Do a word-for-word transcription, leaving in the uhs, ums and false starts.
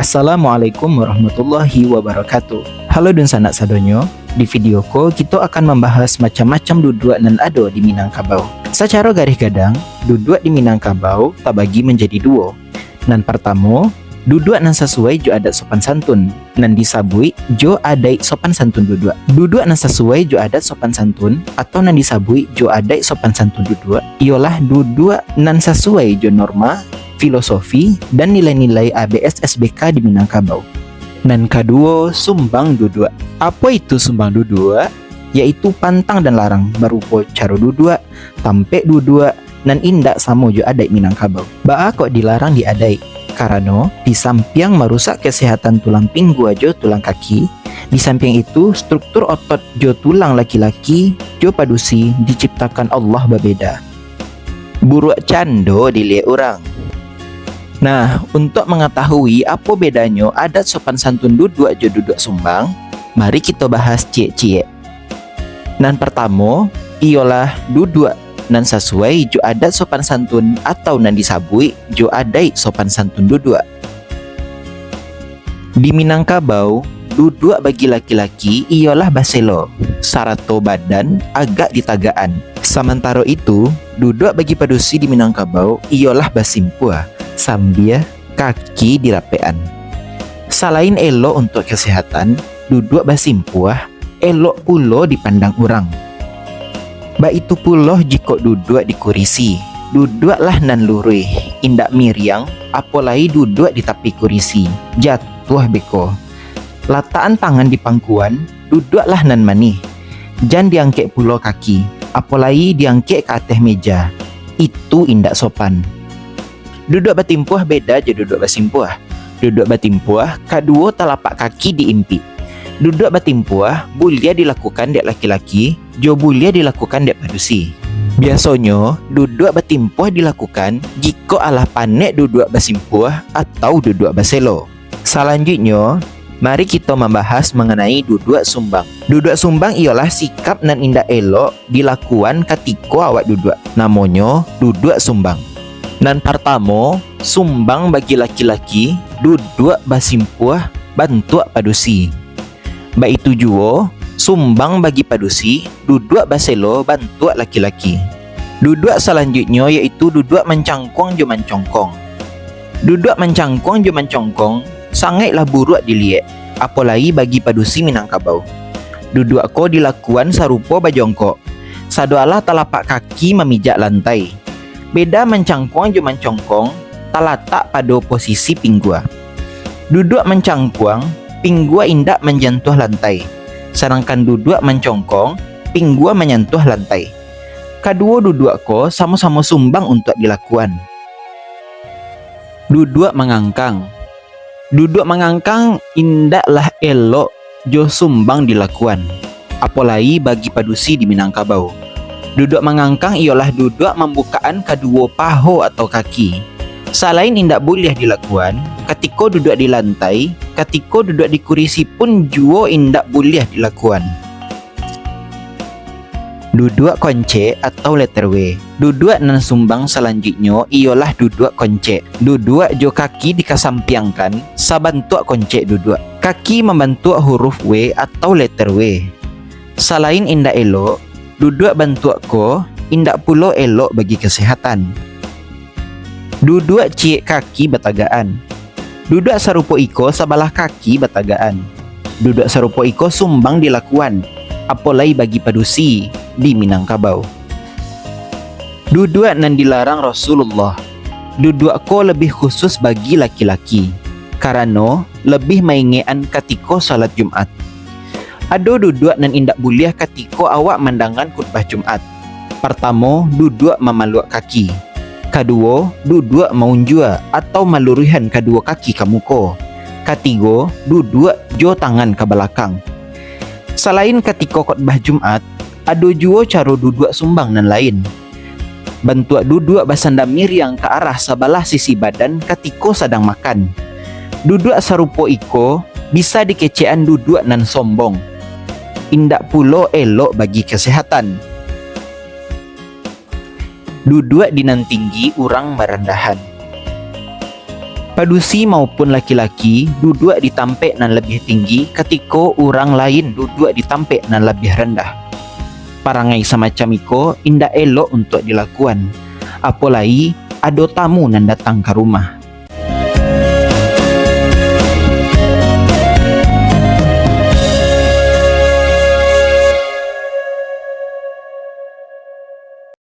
Assalamualaikum warahmatullahi wabarakatuh. Halo dunsanak sadonyo, di video ko kito akan mambahas macam-macam duduak nan ado di Minangkabau. Sacaro garih gadang, duduak di Minangkabau tabagi manjadi duo. Nan partamo, duduak nan sasuai jo adat sopan santun, nan disabuik jo adaik sopan santun duduak. Duduak nan sasuai jo adat sopan santun, atau nan disabuik jo adaik sopan santun duduak, iyolah duduak nan sasuai jo norma, filosofi, dan nilai-nilai A B S S B K di Minangkabau. Nan kaduo, sumbang duduak. Apo itu sumbang duduak? Yaitu pantang dan larang barupo caro duduak, tampek duduak, nan indak samo jo adaik Minangkabau. Baa kok dilarang di adaik? Karano, di sampiang marusak kesehatan tulang pinggua jo tulang kaki, di sampiang itu, struktur otot jo tulang laki-laki jo padusi diciptakan Allah babeda. Buruak cando diliek urang. Nah, untuak mangatahui apo bedanyo adat sopan santun duduak jo duduak sumbang, mari kito bahas ciek-ciek. Nan partamo, iyolah duduak nan sasuai jo adat sopan santun atau nan disabuik jo adaik sopan santun duduak. Di Minangkabau, duduak bagi laki-laki iyolah baselo, sarato badan agak ditagakan. Samantaro itu, duduak bagi padusi di Minangkabau iyolah basimpuah, sambia kaki dirapek-an. Salain elok untuak kasehatan, duduak basimpuah elok pulo dipandang urang. Baitu pulo jikok duduak di kurisi, duduaklah nan luruih, indak miriang, apo lai duduak di tapi kurisi, jatuah beko. Latakan tangan di pangkuan, duduaklah nan manih. Jan diangkek pulo kaki, apo lai diangkek ka ateh meja. Itu indak sopan. Duduak batimpuah beda jo duduak basimpuah. Duduak batimpuah, kaduo talapak kaki diimpik. Duduak batimpuah buliah dilakukan dek laki-laki, jo buliah dilakukan dek padusi. Biasonyo, duduak batimpuah dilakukan jikok alah panek duduak basimpuah atau duduak baselo. Salanjuiknyo, mari kito mambahas manganai duduak sumbang. Duduak sumbang iyolah sikap nan indak elok dilakuan katiko awak duduak. Namonyo duduak sumbang. Nan partamo, sumbang bagi laki-laki, duduak basimpuah bantuak padusi. Baitu juo, sumbang bagi padusi, duduak baselo bantuak laki-laki. Duduak salanjuiknyo yaitu duduak mancangkuang jo mancongkong. Duduak mancangkuang jo mancongkong sangaiklah buruak diliek, apo lai bagi padusi Minangkabau. Duduak ko dilakuan sarupo bajongkok, sadoalah talapak kaki mamijak lantai. Beda mancangkuang jo mancongkong talatak pado posisi pinggua. Duduak mancangkuang, pinggua indak manjantuah lantai, sadangkan duduak mancongkong, pinggua manyantuah lantai. Kaduo duduak ko samo-samo sumbang untuak dilakuan. Duduak mangangkang. Duduak mangangkang indaklah elok jo sumbang dilakuan, apo lai bagi padusi di Minangkabau. Duduak mangangkang iyolah duduak mambukakan kaduo paho atau kaki. Salain indak buliah dilakuan, katiko duduak di lantai, katiko duduak di kurisi pun juo indak buliah dilakuan. Duduak koncek atau letter W. Duduak nan sumbang salanjuiknyo iyolah duduak koncek. Duduak jo kaki dikasampiangkan sabantuak koncek duduak. Kaki mambantuak huruf W atau letter W. Salain indak elok, duduak bantuak ko indak pulo elok bagi kasehatan. Duduak ciek kaki batagakan. Duduak sarupo iko sabalah kaki batagakan. Duduak sarupo iko sumbang dilakuan, apo lai bagi padusi di Minangkabau. Duduak nan dilarang Rasulullah. Duduak ko labiah khusus bagi laki-laki, karano labiah maingek-an katiko salat Jumat. Ado duduak nan indak buliah katiko awak mandangan khutbah Jumat. Partamo, duduak mamaluak kaki. Kaduo, duduak maunjua atau maluruihan kaduo kaki ka muko. Katigo, duduak jo tangan ka balakang. Salain katiko khutbah Jumat, ado juo caro duduak sumbang nan lain. Bantuak duduak basanda miriang ka arah sabalah sisi badan katiko sadang makan. Duduak sarupo iko bisa dikecekan duduak nan sombong. Indak pulo elok bagi kasehatan. Duduak di nan tinggi urang marandahan. Padusi maupun laki-laki duduak di tampek nan labiah tinggi katiko urang lain duduak di tampek nan labiah randah. Parangai samacam iko indak elok untuak dilakuan, apo lai ado tamu nan datang ka rumah.